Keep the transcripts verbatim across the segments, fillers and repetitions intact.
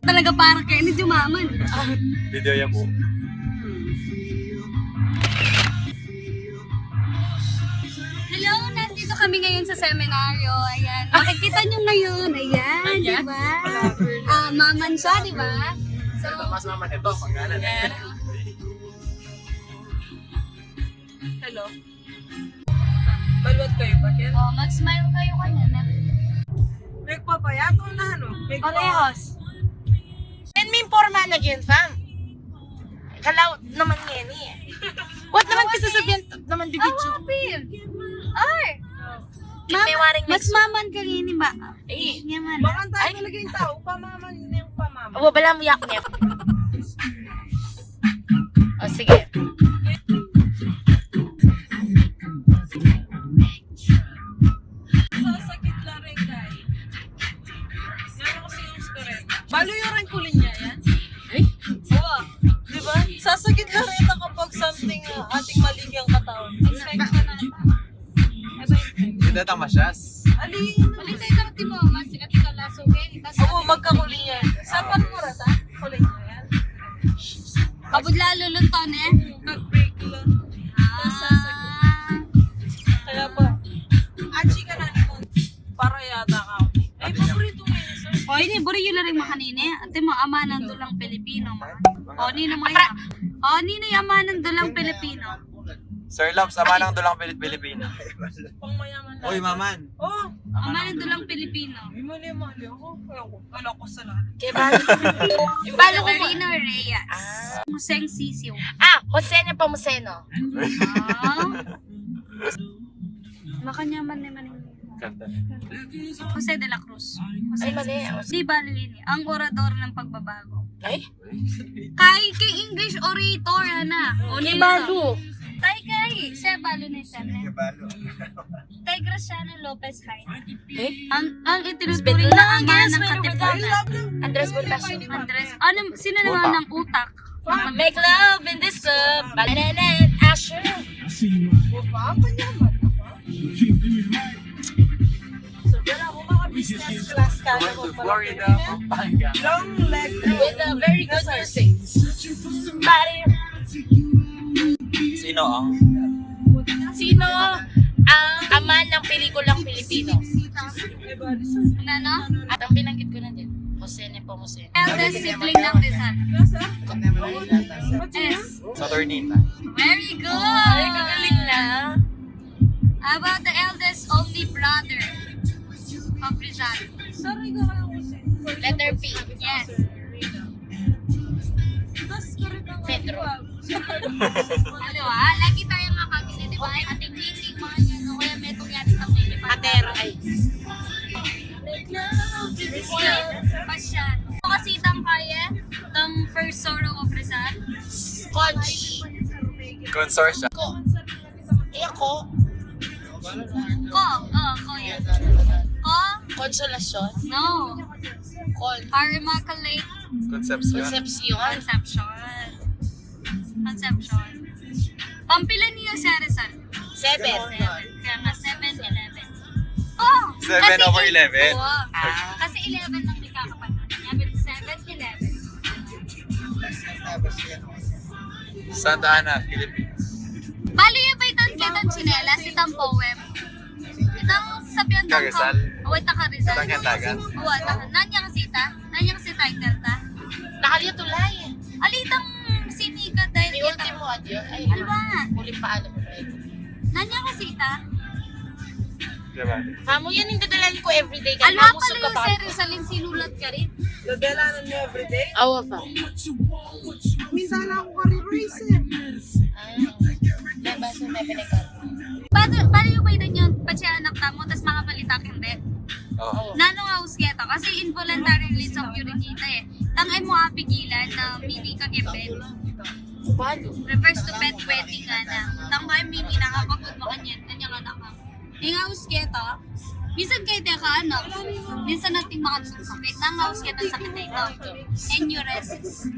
Talaga para kay ni Jumaman. Video yan po. Hello, nandito kami ngayon sa seminaryo. Ayan. Makikita nyo ngayon. Ayan, di ba? Ah, maman siya, di ba? So, mas maman ito, pangalan. Ayan. Hello. Maluat kayu pa, Ken? Oh, mag-smile kayu kanyan. Nagpapayat o na ano? Parehas. Yan, may porma na gin, fam. Kalaw naman yan eh. What naman kasi sabihin naman di video? Ay! Mas maman ka rin ba? Eh, yaman. Baka tayo talaga yung tao, pamaman niya yung pamaman. Awa, bala mo yak niya. O, sige. Sasakit lang rin, guys. Yan kasi yung script. Balo yung rin kulin niya yan. Ay? Oo. Di ba? Sasakit lang rin kapag something, uh, ating maligyan katawan. Infection na. Hindi tama siya. Ali, ali tayo, timo, mas sikat ka laso, okay? Oo, magkakulin yan. Sa parang mura ta? Kulin niya yan. Kabudla lulunton, eh. Nag-break lang. Ah. Tapos sasakit. Kaya pa, achi ka na ni Mon. Para yata ka. Ay, paborito mo yun, sir. O, ini, buri yun na rin makanini. Ate mo, ama ng dulang Pilipino, ma. O, nino mo yun? O, nino yung ama ng dulang Pilipino? Sir Loves, ama ng dulang Pili-, Pilipino. Pang mayaman lang. Uy, maman. Oh. Ama ng dulang Pilipino. Mali, mali ako. Ayoko. Wala ko sa lahat. Kaya ba? Yung balo ko mo. Severino Reyes. Ah. Museng Sisiw. Ah, Jose Nepomuceno. Ah. Makanyaman naman yung Jose de la Cruz. Jose Ay, mali. Sisiw. Di balo yun eh. Ang orador ng pagbabago. Ay? Kay, kay English orator, ana. O, Kay nino? Balo. Tay kay, siya balo ni Seme. Tay Graciano Lopez Hyde. Eh? Ang, ang itinuturing na ama ng katipunan. Andres Bonifacio. Andres. Ano, sino naman ng utak? Make love in this club. Balalan, Asher. So, wala ko mga business class ka na Going to Florida, Pampanga. Long leg. With a very good nursing. Pare. Sino ang? Sino ang ama ng pelikulang Pilipino? Ano, ano? At ang binanggit ko na din, Jose Nepomuceno. Eldest sibling ng Rizal. S. Saturnina. Very good! Ay, kagaling na. How about the eldest only brother of Rizal? Letter P. Yes. Pedro. Ano, ah? Lagi tayong makakita, di ba? Ating meeting, mga yan, o kaya may itong yari itong lilipad. Pater, ay. Pasyan. Kasi itang kaya, itong first sorrow of Rizal. Conch. Consortia. Ko. Iya ko. Ko. Oh, ko yan. Ko. Consolacion. No. Con. Our Immaculate Concepcion. Concepcion. Concepcion. Concepcion. Pampila niyo si Rizal? Seven. Seven. Kaya nga, seven, eleven. Oh! Seven over eleven. Oo. Ah. Kasi eleven lang may kakapatid. Kaya seven, eleven. Santa Ana, Philippines. Bali, yung ba itang kitang tsinelas, itang poem? Itang sabihan ng Karizal? Away, ta Karizal. Itang Kentagan? Oo, ta. Nanya kasi ita? Nanya kasi title ta? Nakaliya tulay. Alitang sinikat dahil Ni kita. Ultimo Adio. Ay, Ano ba? Uling paalam. Nanya kasi ita? Diba? Fam, yan yung dadalan ko everyday. Kaya Alwa namu pala yung suka pa. Series, alin sinulat ka rin? Dadalanan niyo everyday? Awa, fam. Minsan ako ka-revise eh. Ah, may baso, may pinagkakaroon. Bago, bali yung pwede nyo, pati anak tamo, tas mga balita kang Beth. Oo. Nanu nga usgeta? Kasi involuntary release of urine ita eh. Tang e mo apigilan na mini ka kang Beth. Balo. Refers to bedwetting, ana. Tang ba mini nakakapag makanyan, kanya ka naka. Yung ausgeta, minsan kayo teka, ano, minsan nating makakasakit. Nang ausgeta sakit na ito. Enuresis.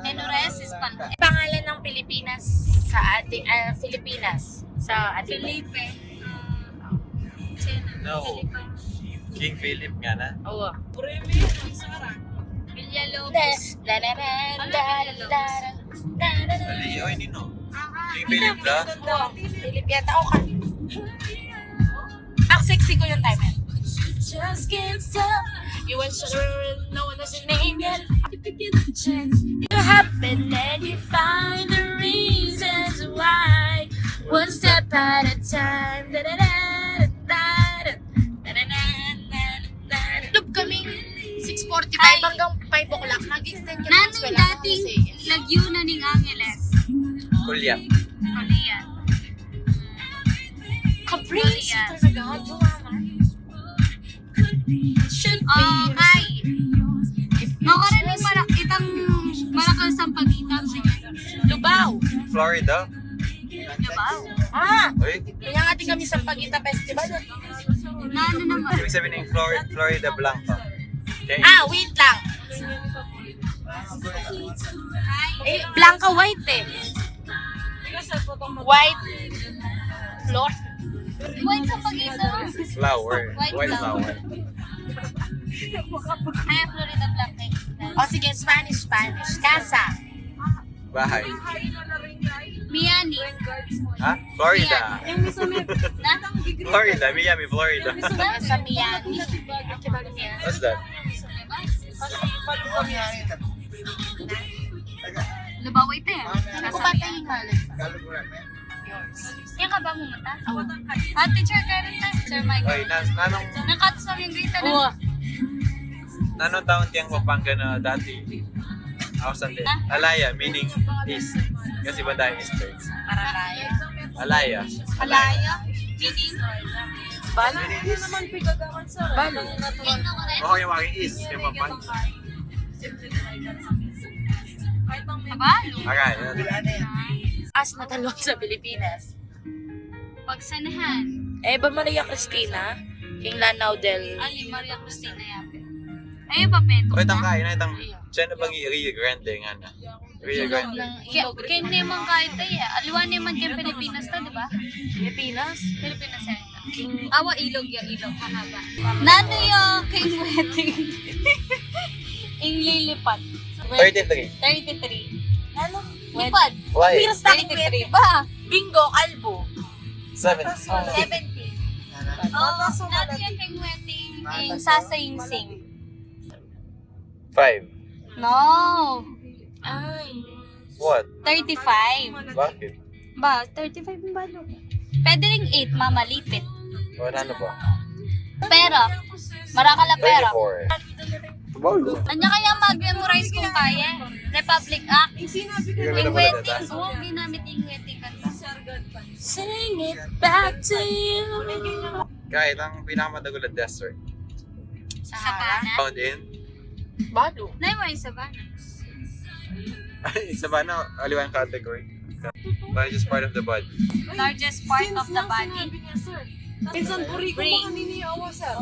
Enuresis pala. Pangalan ng Pilipinas sa ating, ah, Filipinas sa ating Felipe. Ah, Sena. No. Felipe. King Philip nga na. Awa. Villalobos. Ano, Villalobos? Ali, oy, nino? King Philip da? Awa. Philip yata. O, ka. Ang sexy ko yung time yan. Just can't stop. You want sure no one has your name yet. If you get the chance, you happen and you find the reasons why. One step at a time. Da, da, da, da, da, da. Tub kami six forty-five hanggang five o'clock. Nag-extend kami ng eskwela dating kasi lagyu na ning Angeles. Kulyang. Kulyang. Ka-brains talaga. Jowa mo. Should be. Okay. Makarani mara-, itang Maracay, Sampaguita. Lubao. Florida. Lubao. Ah! Uy. Kaya nga ating kami Sampaguita Festival. Na ano naman? Ibig sabihin ng Flor-, Florida Blanca. Okay? Ah, wait lang. Eh, Blanca white eh. White floor. White Sampaguita. Flower. White flower. Ay, Florida Blanca. O sige, Spanish, Spanish. Casa. Bahay. Miami. Ha? Florida. Miami. Florida, Miami, Florida. Sa Miami. What's that? Lubao ito eh. Nasa Miami. Kaya ka ba pumunta? Ah, teacher ka rin tayo, Sir Michael. Ay, na, nanong... Nakatas namin yung grade na. Oo. Nanong taon tiyang Pampanga na dati? Ako sa... Alaya, meaning east. Kasi banda eastern. Paralaya. Alaya. Alaya. Meaning? Balo. Ano naman pigagawan sa... Balo. Okay, yung aking east, yung Pampanga. Balo. Alright. As na talon sa Pilipinas. Pagsanahan. Eva Maria Cristina, King Lanao del... Ali Maria Cristina yapin. Ay, papeto. O, itang kain na, itang... Siya na bang Rio Grande nga na? Rio Grande. Kaya, kaya naman kahit ay, aliwa naman kaya Pilipinas na, di ba? Pilipinas? Pilipinas yan. Awa, ilog ya, ilog. Mahaba. Nanu ya, King Wedding? Ing lilipat. Thirty-three. Thirty-three. Ano? Lipad. Why? Thirty-three ba? Bingo, kalbo. Seventy. Seventy. Oh, dati yan kay Weting, eh, Sasa Sing Sing. Five. No. Ay. What? Thirty-five. Bakit? Ba, thirty-five yung balo. Pwede ring eight, mamalipit. O, ano ba? Pero, marakala pero. Thirty-four. Anya kaya mag-memorize kung kaya? Republic Act. Ing Weting. Oo, ginamit ing Weting kanta. Sing it back to you. Kahit ang pinakamatagul na desert. Sahara. Found in? Balo. Naiwa yung sabana. Ay, sabana, aliwa yung category. Largest part of the body. Largest part of the body. Minsan buri ko mga niniawa, sir.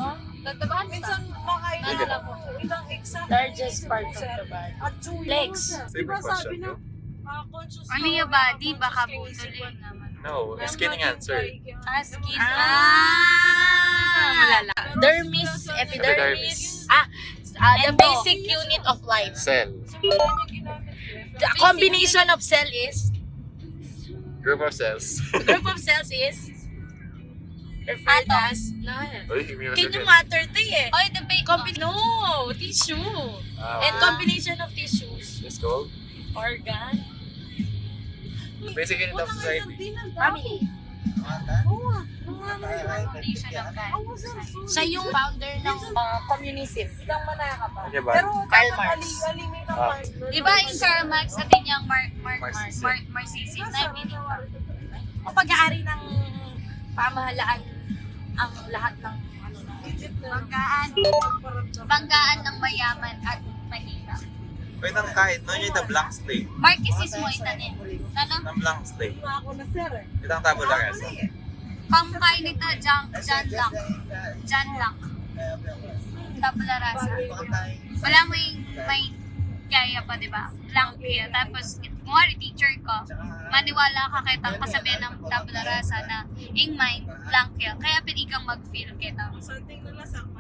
Minsan makain na lang po. Itang exact largest part of the body. Legs. Di ba sabi na, ah, conscious... Ano yung body? Baka butol yun naman. No, skin nga, sir. Ah, skin. Ah, malala. Dermis, epidermis. Ah, ah, the basic unit of life. Cell. The combination of cell is? Group of cells. Group of cells is? Referred as? No. Uy, hindi mo... Can you sabihin? Matter to eh. Oy, the ba-, combi-, no, tissue. Ah. And combination of tissues. It's called? Organ. Basic unit of society. Family. Foundation of life. Siya yung founder ng, uh, communism. Ano ba? Karl Marx. Ah. Di ba yung Karl Marx, sabi niya, Mar-, Mar-, Marxism. Mar-, Marxism na yung meaning. Ang pag-aari ng pamahalaan ang lahat ng, ano, banggaan, banggaan ng mayaman at mahirap. Pwede ang kahit, no, yung the blank slate. Marxismo ito din. Ano? Ang blank slate. Ako na, sir, eh. Itang tabula rasa. Kampay nito, John, John Locke. John Locke. Tabula rasa. Wala mo yung may Kaya pa, di ba? Blank ya. Tapos, it, kunwari, teacher ka, maniwala ka ketang kasabian nang tabula rasa na ing mind, blank ya. Kaya pwede kang mag-feel ketang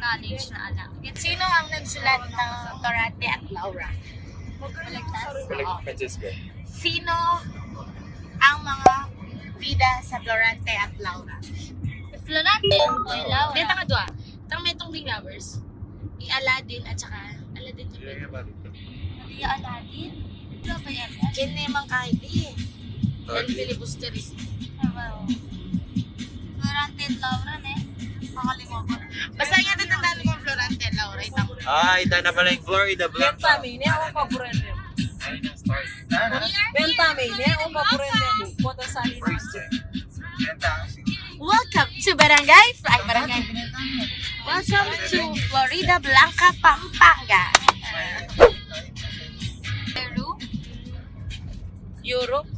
knowledge na ala. Sino ang nagsulat ng Florante at Laura? Balik, Francisco. Sino ang mga bida sa Florante at Laura? Florante at Laura. Deta ka dua. Tang metung ding lovers. I Aladdin at saka Aladdin yung Maria Aladdin? Ano ba yan? Ken ne mang kahit eh. El filibusteris. Florante at Laura, ne? Makalimot ko. Basta nga tatandaan ko ang Florante at Laura. Itang Ah, ita na pala yung Florida Blanca. Bentame, ne? Ang paborito. Bentame, ne? Ang paborito. Puta sa Welcome to Barangay, ay, Barangay. Welcome to Florida Blanca, Pampanga. Peru? Europe?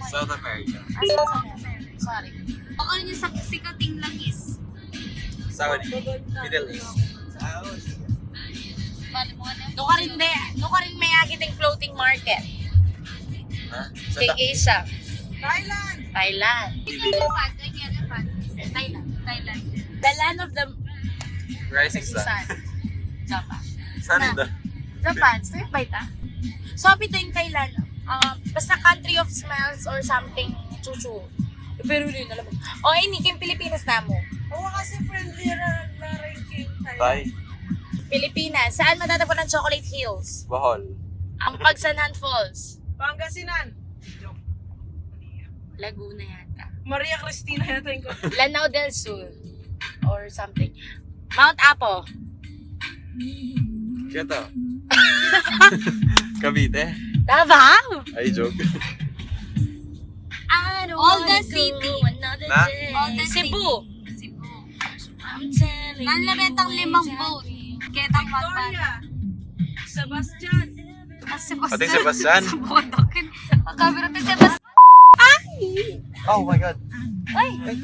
South America. Ah, South America. Sorry. Baka yun yung sa-, sikating langis. Saudi. Middle East. Malimuan na. Nukarin de, nukarin me akit ing floating market. Ha? Sa King ta- Asia. Thailand. Thailand. King elephant, king elephant. Thailand. Thailand. The land of the Rising sun. Japan. Saan Na. Ito? Japan. Straight by ta. So, apito yung Thailand. Ah, basta country of smiles or something. Chuchu. Pero yun, alam mo. O, ini, king Pilipinas na mo. Oo, kasi friendly ra, ra rin king Thai. Thai. Pilipinas. Saan matatagpuan ang Chocolate Hills? Bohol. Ang Pagsanhan Falls. Pangasinan. Laguna yata. Maria Cristina yata yung ko. Lanao del Sur. Or something. Mount Apo. Kaya to. Cavite. Davao. Ay, joke. I don't All the wanna go city. Another Na? Day. All the Cebu. Cebu. I'm telling Nalaretang you limang exactly. Boat. Ketang Victoria. Sebastian. Ah, Sebastian. Pati Sebastian. Sa Bodokin. Ang camera ni Sebastian. Ay! Oh my God. Ay! Ay,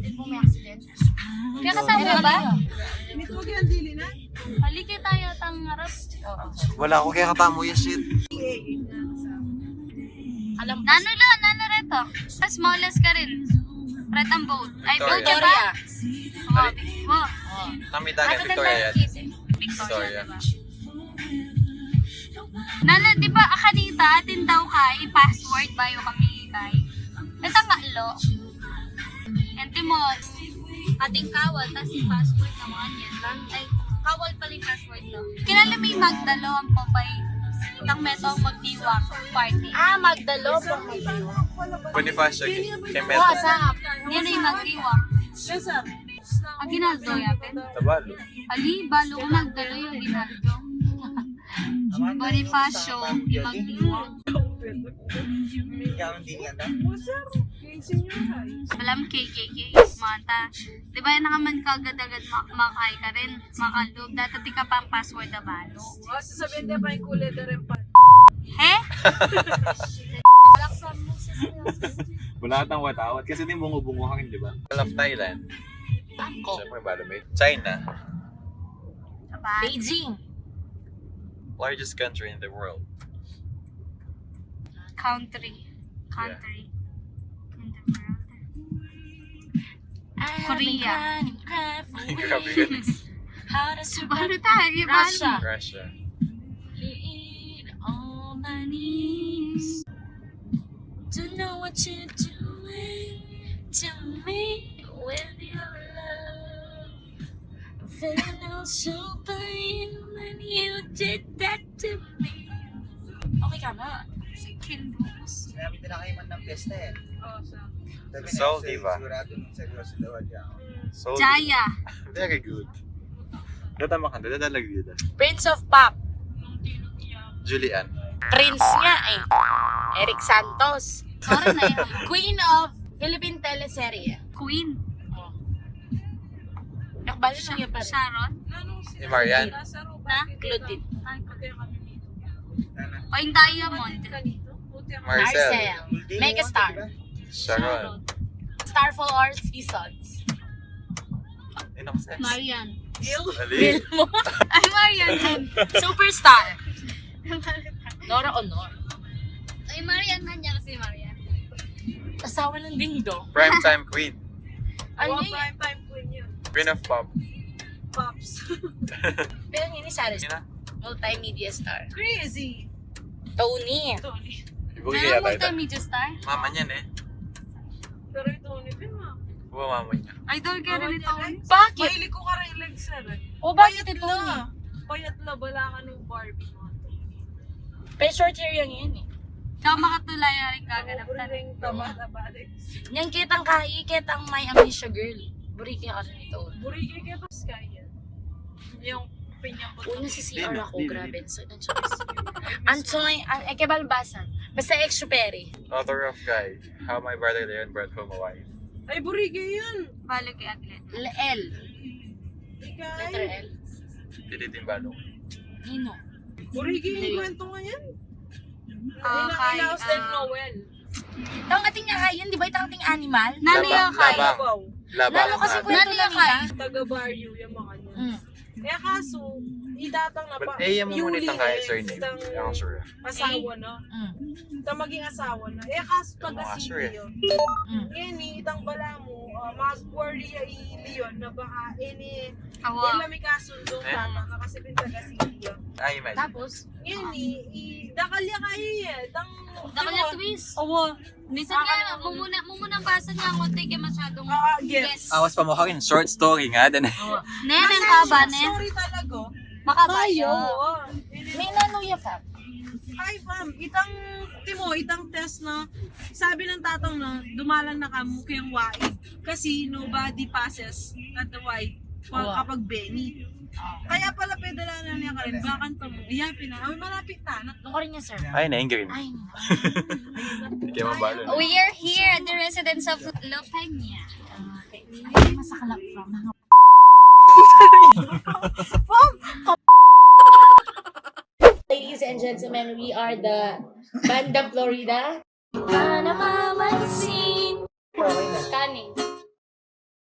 Di po may accident. Kaya katamu ba? Mitugyan dili na. Halika tayo tang harap. Wala ko kaya katamu ya shit. Alam Nanu la, nanu reto? Mas maulas ka rin. Retang boat. Ay, Victoria. Boat ka ba? Victoria. Wow. Tamita Ano Victoria yan. Victoria, Victoria. Diba? Nanu, di ba, kanita, atin daw ka, i-password bayu kami kay. Ito nga, lo. Enti mo, atin kawal, tas i-password na mga yan. Ay, kawal pala yung password, no? Kilala mo yung Magdalo, ang popay. Itang metung magdiwang party. Ah, Magdalo, ang magdiwang. Bonifacio, kay Meto. What's up? Yan yung magdiwang. Aguinaldo, yapin. Tabalu. Ali, balu ko Magdalo yung Aguinaldo. Bonifacio, yung magdiwang. Ikaw, hindi nga daw. Alam, K K K, mata. Di ba, yan naman kagad-agad ma-, makay ka rin, makaloob. Dati di ka pa ang password na balo. Oh, sasabihin niya pa yung kulay na rin pa. He? Laksan mo, sis. Wala tang watawat kasi ni bungo-bungo ka rin, di ba? I love Thailand. Bangkok. Siyempre, balo may China. Japan. Beijing. Largest country in the world. Country. Country. In the world. Korea. Grabe yun. Balo tayo, Russia. Russia. Don't know what you're doing to me with your love. Feeling superhuman, you did that to me. Okay ka na. Second rules. Sinabi din na kayo man ng pesta eh. Oh, sa Sabi na Soul sa Diva. Sigurado nung seryoso daw siya. Soul Jaya. Diva. Very good. Data makanta, data lagi data. Prince of Pop. Julian. Prince nga eh. Eric Santos. Sorry na yun. Queen of Philippine Teleserye. Queen. Nakbalo siya pa. Sharon? Si Marian. Na? Claudine. O yung Diamond. Maricel. Maricel. Megastar. Sharon. Star for all seasons. Marian. Bill. Dali. Ay, Marian. Superstar. Nora Honor. Ay, Marian man niya kasi Marian. Asawa ng Dingdong. Primetime queen. Ano Wow, yun? Prime time queen yun. Queen of pop. Pops. Pero yun ni Sarah. Yun na. Multimedia star. Crazy. Tony. Tony. Ibu Pero iya tayo. Multimedia star? Mama niyan eh. Pero yung Tony din, ma. Buwa mama niya. Idol ka rin ni Tony. Bakit? Mahilig ko ka rin legs na rin. O bakit ito? Tony? Payat na, bala ka ng Barbie mo. Pero short hair yan yun eh. Tsaka makatulay na rin kaganap na rin. Ring taba-taba legs. Yan kitang kahi, kitang may amnesia girl. Buri kaya ka rin ito. Buri kaya kaya pas kaya. Yung pinyang Una si C R ako, grabe. So, ang choice. Ang choice, ang eke balbasan. Basta extra peri. Author of Guy, How My Brother Leon Brought Home a Wife. Ay, buri kaya yun. Balik kay Atlet. L L. Ikay. Letter L. Dili din balong. Nino. Buri kaya yung kwento nga yan. Ah, Ina- kay, Inaus din ah, Noel. Tang ating nga kayo, di ba itang ating animal? Nani Laba- yung kay? Labang. Lalo Labang. kasi kwento Nani lang yung kay? ita. Taga barrio yung mga niya. Mm. Eh kaso, idatang na pa. But eh, yung muna itang kaya surname. Ang sure. Asawa na. Mm. Itang maging asawa na. Eh kaso Yung mga taga sure. City yun. Mm. Yan eh, itang bala mo, ah, mag-worry ya i Leon na baka, eh, ni, Awa. Yan lang may kasundo Eh? tata na kasi pin taga City yun. Ay, imagine. Tapos, Yan eh, i-, dakal ya kayo eh. Itang, Dakal ya twist. Awa. Minsan nga, mumuna, mumuna basa niya ang konti kaya masyadong Ah, yes. Awas pa mo kakin, short story nga din. Neneng ka ba, Nen? Sorry talaga. Makabayo. Oo. may nanu ya ka? Ay, fam, itang, timo, itang test na, sabi ng tatang na, dumalan na kamo kayang waig. Kasi nobody passes at the waig pa- Wow. kapag Benny. Kaya pala pedalanan niya ka rin, bakanta mo. Iya, pina, ay, malapit na. Ano ka rin niya, sir? Ay, na, green. Ay, Hindi kayo mabalo. We are here at the residence of La Peña. Ay, masaklap from mga... Ladies and gentlemen, we are the Banda Florida. Namamansin.